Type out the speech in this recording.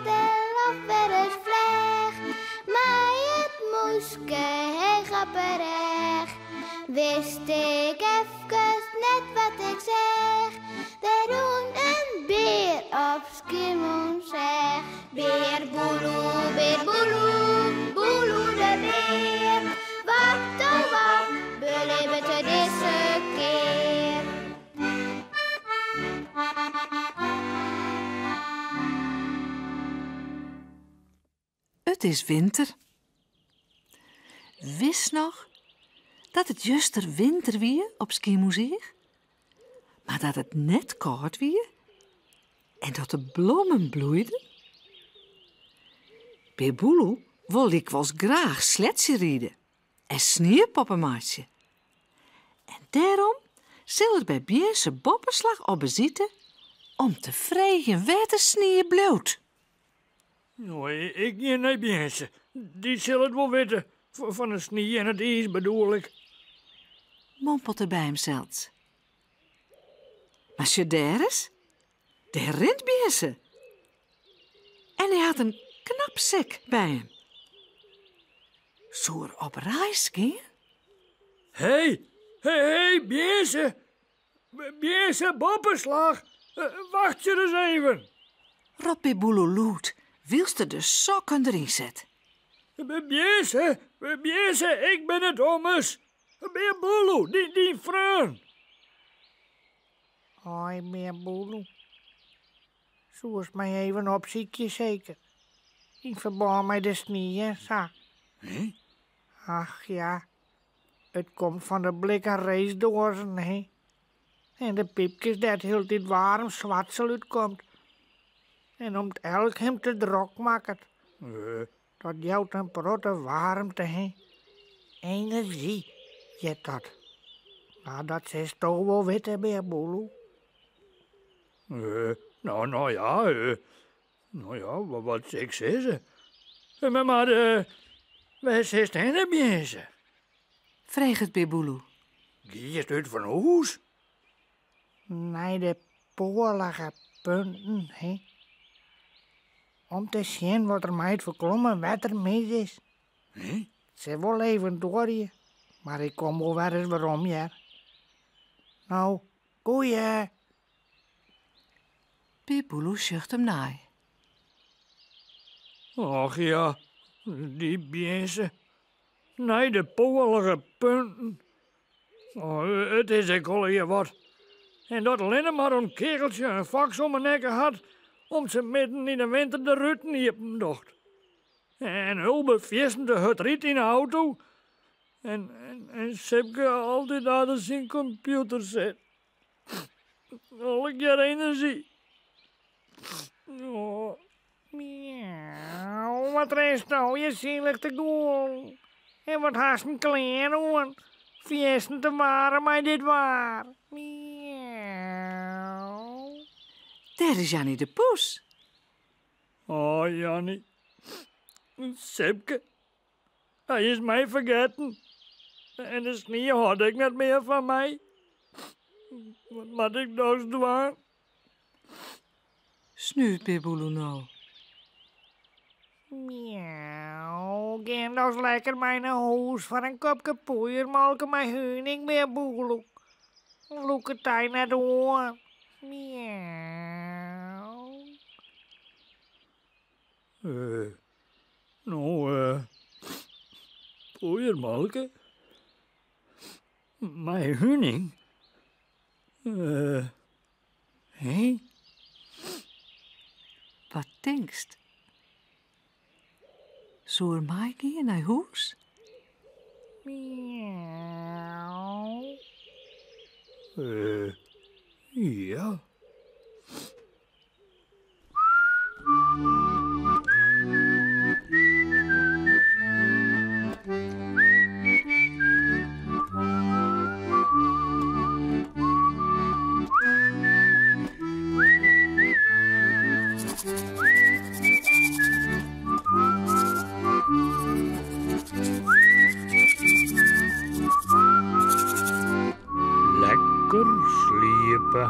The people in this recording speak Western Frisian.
del of wer ris fleach, mei it mûske heech op 'e rêch. Wist ik efkes net wat ik seach, der rûn in bear op Skiermûntseach. Bear Boeloe, bear Boeloe, Boeloe de bear, wat oh wat belibbet er dizze kear? It is winter. Witst noch dat it juster winter wie op Skiermûntseach? Mar dat it net kâld wie en dat de blommen bloeiden? Bear Boeloe wol lykwols graach sledsjeride en sniepoppen meitsje. En dêrom sil er by Bjinse Boppeslach op besite om te freegjen wêr't de snie bliuwt. No, ik gean nei Bjinse. Dy sil it wol witte. Fan de snie en it iis bedoel ik. Mompelt er by himsels. Mar sjoch dêr ris, dêr rint Bjinse. En hy hat in knapsek by him. Soe er op reis gean? Hé, hé, hé, Bjinse! Bjinse Boppeslach, wachtsje ris even! Ropt Bear Boeloe lûd, wylst er de sokken deryn set. Bjinse, Bjinse, ik bin it ommers. Bear Boeloe, dyn freon. Hoi, Bear Boeloe. Soest my even opsykje seker? Yn ferbân mei de snie en sa. Ach ja, it komt fan de blikken racedoazen, hè. En de pypkes dêr't hieltyd waarm swartsel útkomt. En om't elk him te drok makket. Dat jout in protte waarmte, hè. Enerzjy hjit dat. No, dat silsto wol witte, Bear Boeloe. No, no ja, no ja, wat sil ik sizze? Mar wêr sitst hinne, Bjinse? Freget Bear Boeloe. Giest út fan hûs? Nei de poalige punten, hè. Om te sjen wat der mei it ferklommen wetter mis is. It sil wol even duorje, mar ik kom wol wer ris werom, hear. No, goeie! Bear Boeloe sjocht him nei. Och ja, dy Bjinse. Nei de poalige punten. Oh, it is ek allegear wat. En dat allinne mar om't Kegeltsje in faks om 'e nekke hat om't se midden yn 'e winter de ruten iepen docht. En Ulbe fierstente hurd rydt yn 'e auto. En, en Sipke altyd achter syn kompjûter sit. Allegear enerzjy. Oh. Miauw, wat rinst no hjir silich te gûlen? En wat hast in klean oan? Fierstente waarm mei dit waar. Miauw. Dêr is Janny de poes. Oh, Janny. Sipke. Hy is my fergetten. En de snie hâldt ek net mear fan my. Wat moat ik dochs dwaan? Snuvet Bear Boeloe no. Miauw, gean dochs lekker mei nei hûs foar in kopke poeiermolke mei huning, Bear Boeloe. Lûk it dy net oan. Miauw. No, poeiermolke mei huning? Hé? Wat tinkst? Soe er meigean nei hûs? Miauw. Ja. Lekker sliepe.